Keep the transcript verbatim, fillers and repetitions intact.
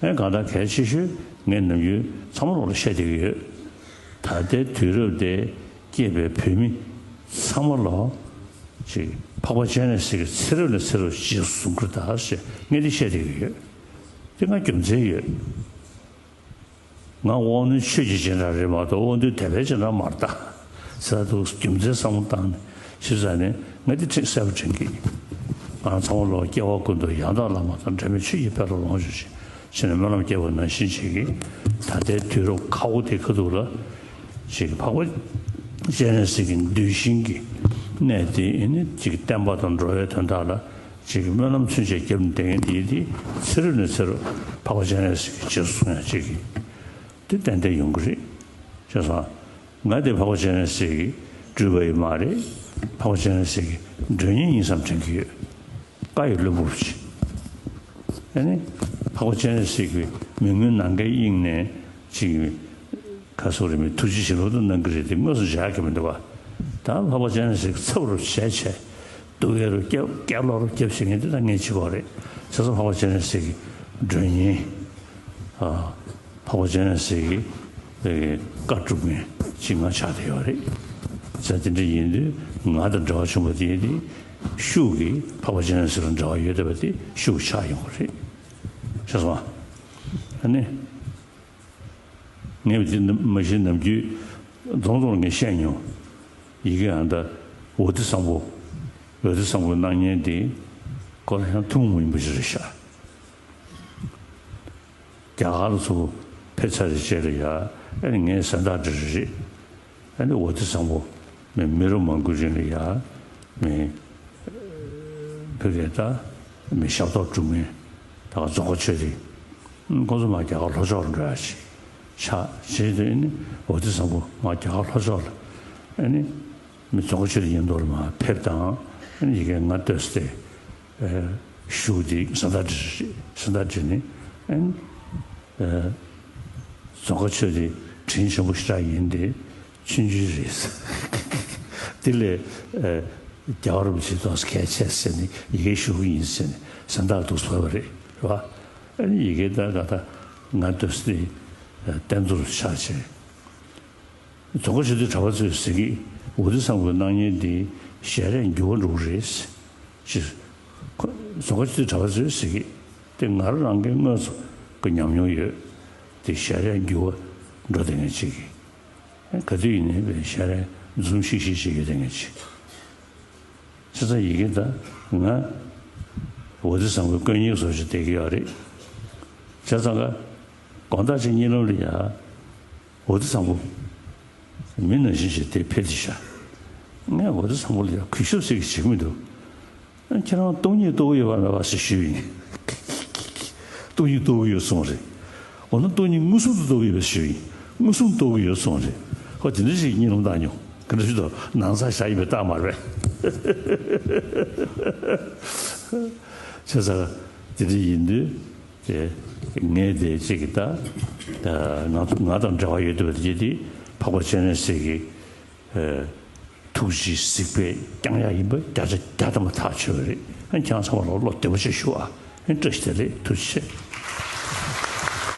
ཨེ་གང་ལྟར་གལ་ཆེ་ཤོས་ངས་ནམ་རྒྱུན་ཚང་མ་ལོག་ལ་བཤད་བསྡད་ཀྱི་ཡོད། ད་ལྟའི་དུས་རབས་དེ་སྐྱེས་པའི་བོད་མི་ཚང་མ་ལོག་ཅིག་འཕགས་པ་སྤྱན་རས་གཟིགས་ཀྱི་ཚེ་རབས་ནས་ཚེ་རབས་རྗེས་སུ་བཟུང་གི་རེད་ད་ཟེར་ངས་འདི་བཤད་བསྡད་ཀྱི་ཡོད། དེ་ང་རྒྱུ་མཚན་ཡོད། ང་དབང་རྣོན་ཆོས་ཀྱི་སྦྱིན་བདག་རེད་མ་གཏོགས་དབང་རྟུལ་དད་པའི་སྦྱིན་བདག་མ་རེད་ད། ཟེར་ད་དུང་རྒྱུ་མཚན་བསམ་བློ་བཏང་ནས་ཞིབ་ཚགས་ནས་ང་འདི་ཁྲིད་གསལ་པོ་དྲན་གི། ང་ཚང་མ་ལོག་སྐྱེ་བ་ཀུན་ཏུ་ཡང་དག་བླ་མ་དང་འབྲལ་མེད་ཆོས་ཀྱི་དཔལ་ལ་ལོངས་སྤྱོད་ཅིང་། ཕྱི་ནས་སྨོན་ལམ་སྐྱེ་བ་ནང་བཞིན་བྱེད་ཀྱི། ད་ལྟའི་དུས་རབས་ཁག་པོ་དེ་ཁ་ཐུག་ལ་ཅིག་འཕགས་པ་སྤྱན་རས་གཟིགས་ཀྱི་གདུལ་ཞིང་གི་གནས་དེ་ཨེ་ནི་ཅིག་བསྟན་པ་དང་འགྲོ་བའི་དོན་དག་ལ་ཅིག་སྨོན་ལམ་ཚུན་ཆད་བརྒྱབ་ནས་བསྡད་མཁན་དེ་དེ་ཚེ་རབས་ནས་ཚེ་རབས་འཕགས་པ་སྤྱན་རས་གཟིགས་ཀྱི་རྗེས་སུ་བཟུང་ཡ་ཅིག་གི་དེ་ཏན་ཏན་ཡོང་གི་རེད། བྱས་ཙང་ང་དེ་འཕགས་པ་སྤྱན་རས་གཟིགས་ཀྱི་སྤྲུལ་པ་ཡིན་མ་རེད། འཕགས་པ་སྤྱན་རས་གཟིགས་ཀྱི་མགྲོན་གཉེར་ཡིན་བསམ་དྲན་གྱི་ཡོད། བཀའ་ཡི་བློན་པོ་ཞིག་ཨ་ནི་འཕགས་པ་སྤྱན་རས་གཟིགས་ཀྱི་མི་མངོན་ནམ་མཁའི་དབྱིངས་ནས་ཅིག་ག་སོགས་རེ་མི་ཐུགས་རྗེ་བྱིན་རླབས་དུ་གནང་གི་རེད་དེ་དངོས་སུ་མཇལ་གི་མི་འདུག་བ། ད་འཕགས་པ་སྤྱན་རས་གཟིགས་ཚབ་རུ་བྱས་བྱས་སྡུག་ཡ་རུ་བརྒྱབ་སྐྱ་ལོ་རུ་བརྒྱབ་བྱེད་མཁན་དེ་ད་ངས་བྱེད་པ་རེད། བྱས་ཙང་འཕགས་པ་སྤྱན་རས་གཟིགས་ཀྱི་མགྲོན་གཉེར། ཨ། འཕགས་པ་སྤྱན་རས་གཟིགས་ཀྱི་བཀའ་སྒྲུབ་མཁན་ཅིག་ང་ཆགས་བསྡད་ཡོད་རེད། བྱས་དེ་འདྲ་ཡིན་དུས་ང་དང་འབྲེལ་བ་བྱུང་བ་དེ་ཡིན་དུས་ཤུགས་ཀྱིས་འཕགས་པ་སྤྱན་རས་གཟིགས་ལ་འབྲེལ་བ་ཡོད་བསྡད་པ་དེ་ཤུགས་ཆགས་ཡོང་གི་རེད། ཤེས་སོང་ཨ། ཨ་ནི། ངས་འདི་མ་གཞི་ནམ་རྒྱུན་རྫོང་རྫོང་ངས་བཤད་མྱོང་། ཡི་གེ་ཨ་ད་འོ་ཏི་བཟང་པོ། འོ་ཏི་བཟང་པོའི་སྣང་བརྙན་འདི་ཁོ་ལ་ཡང་ཐུན་མོང་མ་ཡིན་པ་ཞིག་རེད་ཤག་རྒྱ་གར་ལ་ཚུར་ཕེབས་ཚར་རེ་བྱས་རེ་ཡ་ཨ་ནི་ངས་གཟེངས་རྟགས་འདྲི་རེ་རེད། ཨ་ནི་འོ་ཏི་བཟང་པོ་མི་མི་རབས་མང་པོའི་རིང་ལ་ཡ་མི་ཕ་གི་ད་མི་ཞབས་ཏོག་སྒྲུབ་མཁན་ད་ག་རྫོང་དཀར་ཆོས་སྡེ་ཁོང་ཚོ་མར་རྒྱ་གར་ལྷོ་ཕྱོགས་ལ་འགྲོ་ཡ་ཞིག་ཆགས་བྱས་དུས་ཨ་ནི་འོ་ཏི་བཟང་པོ་མར་རྒྱ་གར་ལྷོ་ཕྱོགས་ལ་ཨ་ནི་མི་རྫོང་དཀར་ཆོས་སྡེ་ཡིན་མདོ་ལ་མར་ཕེབས་དང་ཨ་ནི་ཡི་གེ་ང་ལྟོས་ཏེ། ཞུ་དེ་གཟེངས་རྟགས་འདྲི་གཟེངས་རྟགས་འདྲི་ནི་ཨན། རྫོང་དཀར་ཆོས་དེ་དྲིན་ཆེན་པོ་ཞེ་དྲག་ཡིན་ཏེ་ཆུང་ཆུང་རེད། དེ་ལས་རྒྱལ་བ་རིན་པོ་ཆེ་ཐོག་གལ་ཆེ་ཟེར་ནས་ཡི་གེ་ཞུ་གི་ཡིན་ཟེར་ནས་གཟེངས་རྟགས་འདུག་ཟེར་བ་རེད་རེད་བ། ཨ་ནི་ཡི་གེ་ད་ད་ད་ང་ལྟོས་ཏེ་བསྟན་རྫོང་ཆགས་བྱས། རྫོང་དཀར་ཆོས་སྡེའི་གྲྭ་པ་ཚོས་ཟེར་གི། འོ་ཏི་བཟང་པོའི་སྣང་བརྙན་འདི་ཞལ་རས་འགྱུར་བ་འགྲོ་གི་རེད། ཅེས། ཁོ་རྫོང་དཀར་ཆོས་སྡེའི་གྲྭ་པ་ཚོས་ཟེར་གི། དེ་ང་རང་རང་གི་དངོས་སུ་གི་ཉམས་མྱོང་ཡོད། དེ་ཞལ་རས་འགྱུར་བ་འགྲོ་བསྡད་མཁན་ཅིག་གི། ག་དུས་ཡིན་ནའི་བའི་ཞལ་རས་འཛུམ་ཤིག་ཤིག་བྱེད་ཡོད་བསྡད་མཁན་ཅིག་བྱས་ཙང་ཡི་གེ་ད་ང་འོ་ཏི་བཟང་པོའི་དཀོན་གཉེར་བཟོ་ཞིག་བསྡད་ཀྱི་ཡོད་རེད། བྱས་ཙང་ཀ་དགོང་དག་ཅིག་གཉིད་ལམ་ལ་ཡ། འོ་ཏི་བཟང་པོ། མི་ནང་བཞིན་ཞིག་དེ་ཕེབས་ཏེ་ཤ། ངས་འོ་ཏི་བཟང་པོ་ལ་ཡ་གུས་ཞབས་ཟེར་གྱི་བྱེད་ཀྱི་མི་འདུག་ཁྱེད་རང་སྟོང་ཉིད་རྟོགས་ཀྱི་ཡོད་པ་མེད་པ་ཞེས་ཞུས་ཡིན། སྟོང་ཉིད་རྟོགས་ཀྱི་ཡོད་གསུངས་རེད། འོ་ན་སྟོང་ཉིད་མངོན་སུམ་དུ་རྟོགས་ཀྱི་ཡོད་པ་ཞུས་ཡིན། མངོན་སུམ་རྟོགས་ཀྱི་ཡོད་གསུངས་རེད། ཧོ་དེ་འདྲ་ཞིག་གཉིད་ལམ་བཏང་མྱོང་། ག་འདྲ་ཞིག་དང་ནང་ཚགས་བཞག་ཡིན་པའི་རྟགས་མ་རེད། བྱས་ཙང་དེ་འདྲ་ཡིན་དུས། དེ་ངས་དེ་གཅིག་གི་ད་ང་ང་དང་འབྲེལ་བ་ཡོད་དུས་དེ་དེ་འཕགས་པ་སྤྱན་རས་གཟིགས་ཀྱི་ཐུགས་རྗེའི་གཟིགས་པས་བསྐྱངས་ཡག་ཡིན་པ་བརྒྱ་ཆ་བརྒྱ་ཐམ་པ་ཐག་ཆོད་རེད། ཁྱེད་རང་ཚང་མ་ལ་བློ་བདེ་པོ་ཅིག་ཞུ་ཨ། བཀྲ་ཤིས་བདེ་ལེགས། ཐུགས་རྗེ་ཆེ།